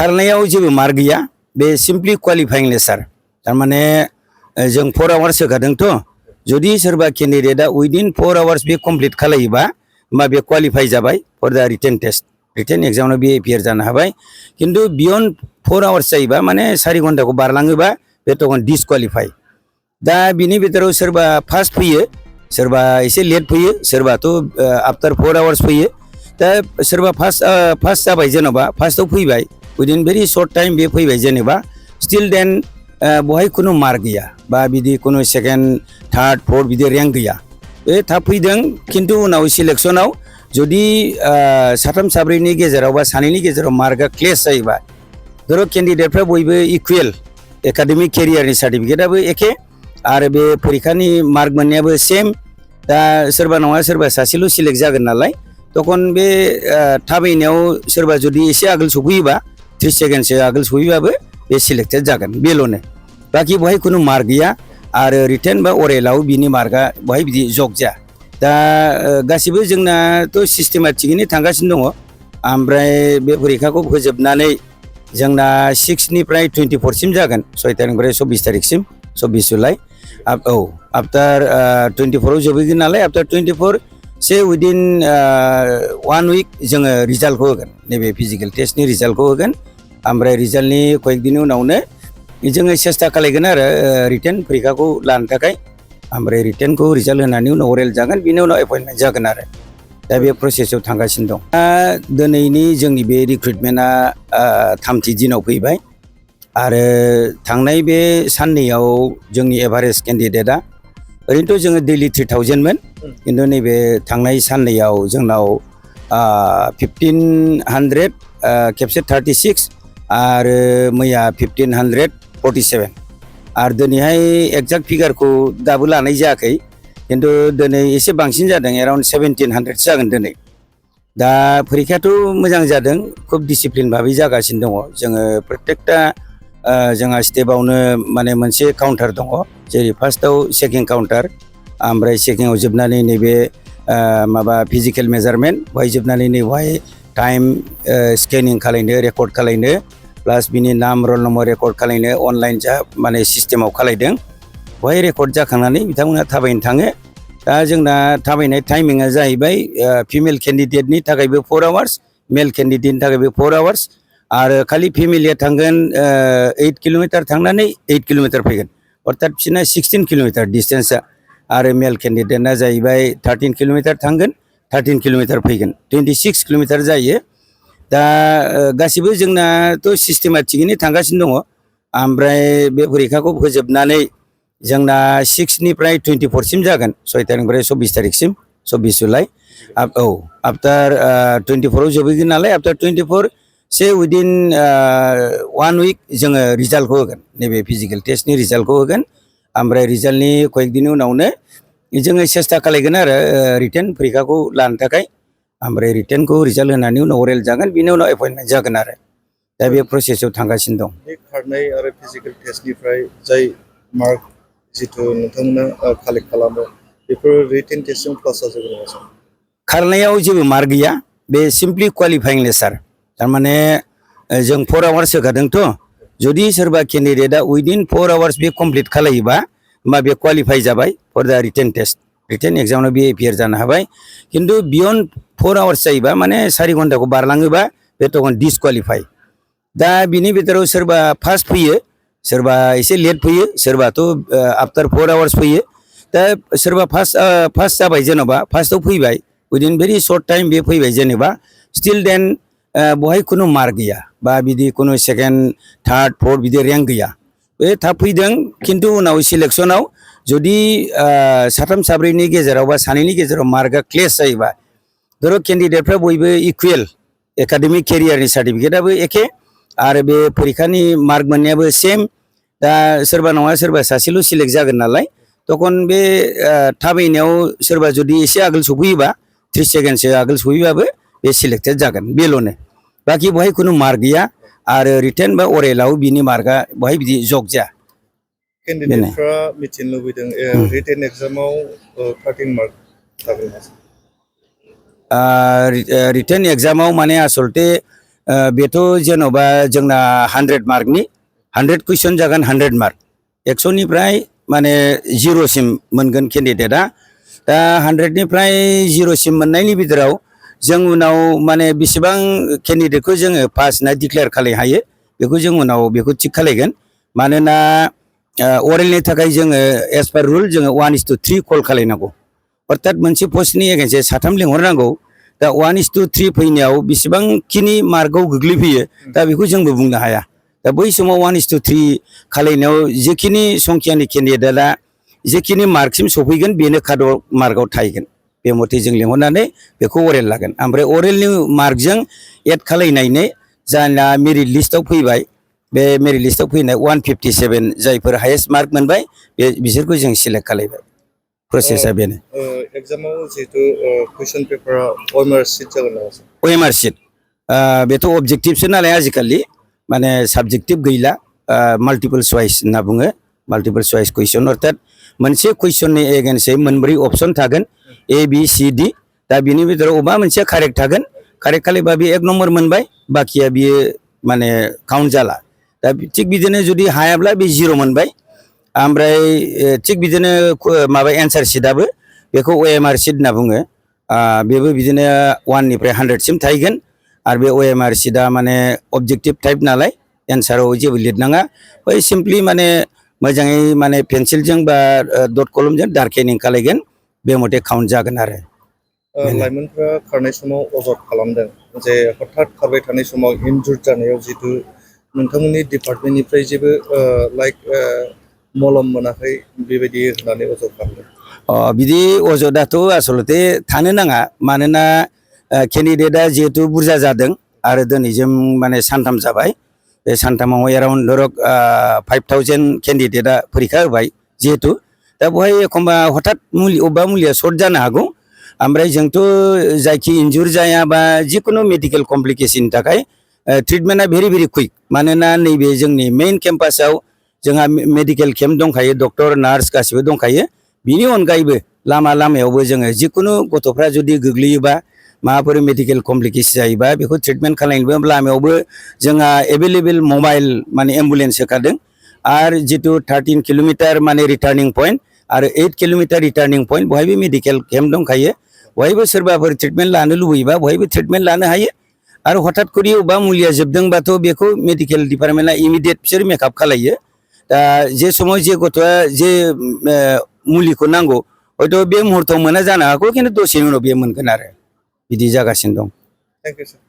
खारनायाव जेबो मार्क गैया बे सिम्पलि क्वालिफाइं लेसार थारमाने जों 4 आवार्स होखादोंथ' जुदि सोरबा केन्डिडेटआ उइदिन 4 आवार्स बे कमप्लिट खालायोबा होमबा बे क्वालिफाइ जाबाय फर दा रिटेन टेस्ट रिटेन एग्जामाव बे एपियार जानो हाबाय किन्तु बियन्ड 4 आवार्स जायोबा माने 4 घन्टाखौ बारलाङोबा बे तखन डिसक्वालिफाइ दा बिनि बिथोराव सोरबा फार्स्ट फैयो सोरबा एसे लेट फैयो सोरबाथ' आफ्टार 4 आवार्स फैयो दा सोरबा फार्स्ट जाबाय जेन'बा फार्स्टआव फैबाय उइदिन भेरि सर्ट टाइम बे फैबाय जेनेबा स्टिल देन बहाय कुनु मार्क गैया बा बिदि कुनु सेकेन्ड थार्ड फोर्थ बिदि रेंक गैया बे थाब फैदों किन्तु उनाव सिलेक्सनाव जुदि साथाम साब्रैनि गेजेराव बा सानैनि गेजेराव मार्कआ क्लेश जायोबा धर' केन्डिडेटफ्रा बयबो इकुवेल एकाडेमिक केरियारनि सार्टिफिकेटआबो एखे आरो बे परिखानि मार्क मोननायाबो सेम दा सोरबा नङा सोरबा सासेल' सिलेक्ट जागोन नालाय तखन बे थाबायनायाव सोरबा जुदि एसे आगोल सफैयोबा 30 सेकेन्डसो आगोल सफैबाबो बे सिलेक्टेड जागोन बेल'नो बाखि बहाय कुनु मार्क गैया आरो रिटेन बा अरेलाव बिनि मार्कआ बहाय बिदि जग जाया दा गासिबो जोंनाथ' सिस्टेमा थिगैनो थांगासिनो दङ ओमफ्राय बे परिखाखौ फोजोबनानै जोंना 6 निफ्राय 24 सिम जागोन 6 तारिखनिफ्राय 24 तारिखसिम 24 जुलाइ औ आफ्टार 24 आव जोबहैगोन नालाय आफ्टार 24 से उइदिन 1 उइक जोङो रिजाल्टखौ होगोन नैबे फिजिकेल टेस्टनि रिजाल्टखौ होगोन ओमफ्राय रिजाल्टनि कयेक दिननि उनावनो जोङो सेस्था खालायगोन आरो रिटेन परिखाखौ लानो थाखाय ओमफ्राय रिटेनखौ रिजाल्ट होनानै उनाव अरेल जागोन बिनि उनाव एपइन्टमेन्ट जागोन आरो दा बे प्रसेसआव थांगासिनो दं दिनैनि जोंनि बे रिक्रुटमेन्टआ 3थि दिनाव फैबाय आरो थांनाय बे साननैयाव जोंनि एभारेज केन्डिडेटआ ओरैनोथ' जोङो दैलि 3000मोन किन्तु नैबे थांनाय साननैयाव जोंनाव 1500 खेबसे 36 आरो मैया 1547 आरो दिनैहाय एक्जाक्ट फिगारखौ दाबो लानाय जायाखै किन्तु दिनै एसे बांसिन जादों एराउन्ड 1700 जागोन दिनै दा परिखायाथ' मोजां जादों खुब डिसिप्लिन भाबै जागासिनो दङ जोङो प्रत्येकटा जोंहा स्टेपआवनो माने मोनसे काउन्टार दङ जेरै फार्स्टआव चेकिं काउन्टार ओमफ्राय चेकिंआव जोबनानै नैबे माबा फिजिकेल मेजारमेन्ट बेवहाय जोबनानै नैबेवहाय टाइम स्केनिं खालायनो रेकर्ड खालायनो प्लास बिनि नाम रल नम्बर रेकर्ड खालायनो अनलाइन जा माने सिस्टेमाव खालायदों बेवहाय रेकर्ड जाखांनानै बिथांमोना थाबायनो थाङो दा जोंना थाबायनाय टाइमिंआ जाहैबाय फिमेल केन्डिडेटनि थाखायबो 4 आवार्स मेल केन्डिडेटनि थाखायबो 4 आवार्स आरो खालि फेमिलिया थांगोन 8 किल'मिटार थांनानै 8 किल'मिटार फैगोन अर्थात बिसोरना 16 किल'मिटार डिस्टेन्सआ आरो मेल केन्डिडेटना जाहैबाय 13 किल'मिटार थांगोन 13 किल'मिटार फैगोन 26 किल'मिटार जायो दा गासिबो जोंनाथ' सिस्टेमा थिगैनो थांगासिनो दङ ओमफ्राय बे परिखाखौ फोजोबनानै जोंना 6 निफ्राय 24 सिम जागोन 6 तारिखनिफ्राय 24 तारिखसिम 24 जुलाइ औ आफ्टार 24 आव जोबहैगोन नालाय आफ्टार 24 से उइदिन 1 उइक जोङो रिजाल्टखौ होगोन नैबे फिजिकेल टेस्टनि रिजाल्टखौ होगोन ओमफ्राय रिजाल्टनि कयेक दिननि उनावनो जोङो सेस्था खालायगोन आरो रिटेन परिखाखौ लानो थाखाय ओमफ्राय रिटेनखौ रिजाल्ट होनानै उनाव अरेल जागोन बिनि उनाव एपइन्टमेन्ट जागोन आरो दा बे प्रसेसआव थांगासिनो दं बे खारनाय आरो फिजिकेल टेस्टनिफ्राय जाय मार्क जिथु नोंथांमोना कालेक्ट खालामो बेफोर रिटेन टेस्टजों पास जाजोबगोन नामा सार खारनायाव जेबो मार्क गैया बे सिम्पलि क्वालिफाइं लेसार थारमाने जों 4 आवार्स होखादोंथ' जुदि सोरबा केन्डिडेटआ उइदिन 4 आवार्स बे कमप्लिट खालायोबा होमबा बे क्वालिफाइ जाबाय फर दा रिटेन टेस्ट रिटेन एग्जामाव बे एपियार जानो हाबाय किन्तु बियन्ड 4 आवार्स जायोबा माने 4 घन्टाखौ बारलाङोबा बे तखन डिसक्वालिफाइ दा बिनि बिथोराव सोरबा फार्स्ट फैयो सोरबा एसे लेट फैयो सोरबाथ' आफ्टार 4 आवार्स फैयो दा सोरबा फार्स्ट जाबाय जेन'बा फार्स्टआव फैबाय उइदिन भेरि सर्ट टाइम बे फैबाय जेनेबा स्टिल देन बहाय कुनु मार्क गैया बा बिदि कुनु सेकेन्ड थार्ड फोर्थ बिदि रेंक गैया बे थाब फैदों किन्तु उनाव सिलेक्सनाव जुदि साथाम साब्रैनि गेजेराव बा सानैनि गेजेराव मार्कआ क्लेश जायोबा धर' केन्डिडेटफ्रा बयबो इकुवेल एकाडेमिक केरियारनि सार्टिफिकेटआबो एखे आरो बे परिखानि मार्क मोननायाबो सेम दा सोरबा नङा सोरबा सासेल' सिलेक्ट जागोन नालाय तखन बे थाबायनायाव सोरबा जुदि एसे आगोल सफैयोबा 30 सेकेन्डसो आगोल सफैबाबो बे सिलेक्टेड जागोन बेल'नो बाखि बहाय कुनु मार्क गैया आरो रिटेन बा अरेलाव बिनि मार्कआ बहाय बिदि जग जाया केन्डिडेटफ्रा मिथिनो लुबैदों रिटेन एग्जामाव 13 मार्क थागोन रिटेन एग्जामाव माने आसलते बेथ' जेन'बा जोंना 100 मार्कनि 100 कुइसन जागोन 100 मार्क 100निफ्राय माने 0सिम मोनगोन केन्डिडेटआ दा 100निफ्राय 0सिम मोननायनि बिथोराव जों उनाव माने बेसेबां केन्डिडेटखौ जोङो पास होनना डिक्लेयार खालामनो हायो बेखौ जों उनाव बेखौ थिग खालामगोन मानोना अरेलनि थाखाय जोङो एज पार रुल जोङो 1:3 कल खालामनांगौ अर्थात मोनसे पस्टनि एगेन्स्टै 3 लिंहरनांगौ दा 1:3 फैनायाव बेसेबांखिनि मार्कआव गोग्लैफैयो दा बेखौ जोंबो बुंनो हाया दा बै समाव 1:3 खालामनायाव जेखिनि संख्यानि केन्डिडेटआ जेखिनि मार्कसिम सफैगोन बेनो काट अफ मार्कआव थाहैगोन बे मथे जों लिंहरनानै बेखौ अरेल लागोन ओमफ्राय अरेलनि मार्कजों एड खालामनानै जाना मेरिट लिस्टआव फैबाय बे मेरिट लिस्टआव फैनाय 157 जायफोर हायेस्ट मार्क मोनबाय बिसोरखौ जों सिलेक्ट खालामबाय प्रसेसआ बेनो एग्जामाव जिहेतु कुइसन पेपारा OMR सिट जागोन नामा सार OMR सिट बेथ' अबजेक्टिभसो नालाय आजिखालि माने साबजेक्टिभ गैला माल्टिपल चइस होनना बुङो माल्टिपल चइस कुइसन अर्थात मोनसे कुइसननि एगेन्स्टै मोनब्रै अपसन थागोन ABCD दा बिनि बिथोराव अबा मोनसेया कारेक्ट थागोन कारेक्ट खालामबा बे 1 नम्बर मोनबाय बाखिया बियो माने काउन्ट जाला दा थिग बिदिनो जुदि हायाब्ला बे 0 मोनबाय ओमफ्राय थिग बिदिनो माबा एन्सार सिटआबो बेखौ OMR सिट होनना बुङो बेबो बिदिनो 1निफ्राय 100सिम थाहैगोन आरो बे OMR सिटआ माने अबजेक्टिभ टाइप नालाय एन्साराव जेबो लिरनाङा बै सिम्पलि माने मोजाङै माने पेन्सिलजों बा डट कलमजों डार्केनिं खालामगोन बे मथे काउन्ट जागोन आरो लाइमोनफ्रा खारनाय समाव अजद खालामदों जे हठात खारबाय थानाय समाव इनजुर्ड जानायाव जितु नोंथांमोननि डिपार्टमेन्टनिफ्राय जेबो लाइक मलम मोनाखै बेबायदि होननानै अजद खालामदों बिदि अजदाथ' आसलते थानो नाङा मानोना केन्डिडेटआ जिहेतु बुरजा जादों आरो दिनैजों माने सानथाम जाबाय बे सानथामाव एराउन्ड धरक 5000 केन्डिडेटआ फरिखा होबाय जिहेतु दा बेवहाय एखमबा हठात अबेबा मुलिया सर्ट जानो हागौ ओमफ्राय जोंथ' जायखि इन्जुर जाया बा जिखुनु मेडिकेल कमप्लिकेसननि थाखाय ट्रिटमेन्टआ भेरि भेरि कुइक मानोना नैबे जोंनि मेइन केम्पासाव जोंहा मेडिकेल केम्प दंखायो डक्टर नार्स गासिबो दंखायो बिनि अनगायैबो लामायावबो जोङो जिखुनु गथ'फ्रा जुदि गोग्लैयोबा माबाफोर मेडिकेल कमप्लिकेसन जायोबा बेखौ ट्रिटमेन्ट खालामनोबो लामायावबो जोंहा एभेलेबेल मबाइल माने एम्बुलेन्स होखादों आरो जितु 13 किल'मिटार माने रिटार्निं पइन्ट आरो 8 किल'मिटार रिटार्निं पइन्ट बहायबो मेडिकेल केम्प दंखायो बहायबो सोरबाफोर ट्रिटमेन्ट लानो लुबैयोबा बहायबो ट्रिटमेन्ट लानो हायो आरो हठात करि अबेबा मुलिया जोबदोंबाथ' बेखौ मेडिकेल डिपार्टमेन्टआ इमिडियेट बिसोर मेकआप खालायो दा जे समाव जे गथ'आ जे मुलिखौ नांगौ हयथ' बे मुहुर्तआव मोना जानो हागौ खिन्थु दसेनि उनाव बे मोनगोन आरो बिदि जागासिनो दं थेंक इउ सार